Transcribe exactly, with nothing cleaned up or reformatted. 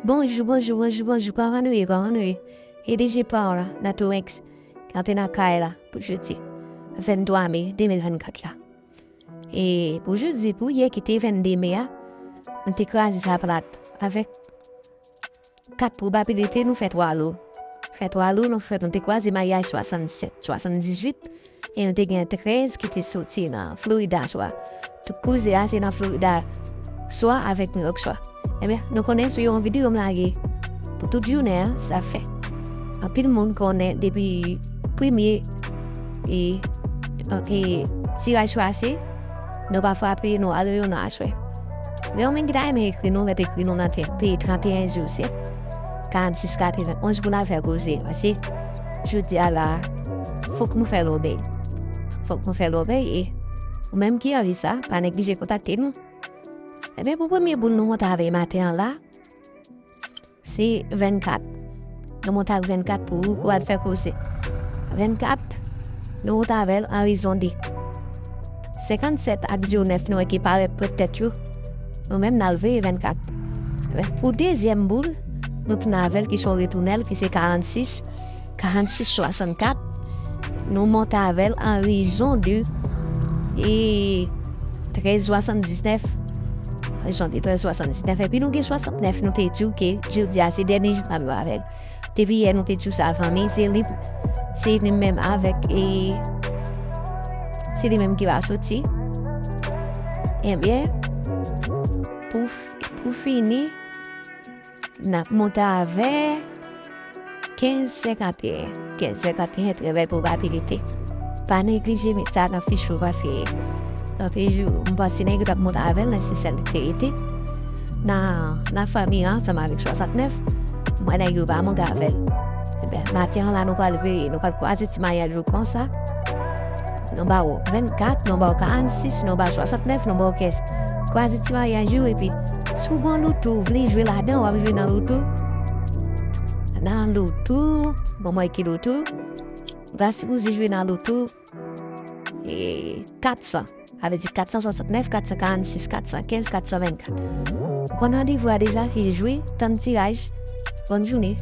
Bonjou, bonjou, bonjou, bonjou. Kòman nou ye? Kòman nou ye? E D J Paola nan Tourenx, kanpe nan kay la pou jodi venntwa me de mil vennkat la. E pou jodi, pou yè ki te vennde me a, nou te kraze sa plat avèk kat pwobabilite, nou fè twa lo. Fè twa lo, nou fè, nou te kwaze maryaj swasannsèt, swasanndizuit, e nou te gen trèz ki te soti nan Florida swa. Tout koze a se nan Florida swa avèk New York swa. Ebyen, nou konnen sou yon videyo m lage pou tout jounen an, sa fè anpil moun konnen depi premye e, e tiraj pase, nou pa frape, nou ale yo nan aswè. Men yon moun ki ta renmen ekri nou, mèt ekri nou nan tè, peye trannteyen zewo sèt, karannsis katrevenn onz pou n al fè koze. Paske jodi a la, fòk nou fè lòbèy. Fòk nou fè lòbèy e ou menm ki anvi sa, pa neglije kontakte nou. Ebyen, pou premye boul nou monte avè maten an la, se vennkat. Nou monte ak vennkat pou ou, pou al fè koze. Vennkat, nou monte avè l an rezon de senkannsèt ak zewo nèf nou wè ki parèt pwent tèt yo. Nou menm n al veye vennkat. Pou dezyèm boul, nou tounen avè l ki se yon retounèl, ki se karannsis, karannsis swasannkat. Nou monte avè l an rezon de e trèz swasanndiznèf. Rezon de trèz swasanndiznèf. Epi nou gen swasantnèf, nou te di w ke jodi a se dènye jou n ap jwe avè l. Depi yè nou te di w sa, fanmi, se li, se li menm avèk, e se li menm ki va soti. Ebyen, pou, pou fini, n ap monte avè kenz senkanteyen. Kenz senkanteyen, trè bèl pwobabilite. Pa neglije met sa nan fich ou, paske lòt jou, m panse nèg yo t ap monte avè l, nan se sèl ki te rete nan, nan fanmi an, ansanm avèk swasantnèf. M wè nèg yo pa monte avè l. Ebyen, maten an la, nou pral veye, nou pral kwaze ti maryaj yo konsa. Nou ba w vennkat, nou ba w karannsis, nou ba w swasantnèf, nou ba w kenz. Kwaze ti maryaj yo, epi si w gen loto, w vle jwe ladan, w ap jwe nan loto. Nan loto, bon, mwen ki loto. Gras pou jwe nan loto, e katsan. Sa vle di katsan swasantnèf, katsan karannsis, katsan kenz, katsan vennkat. Konn randevou a deja, fi jwe, tann tiraj. Bòn jounen.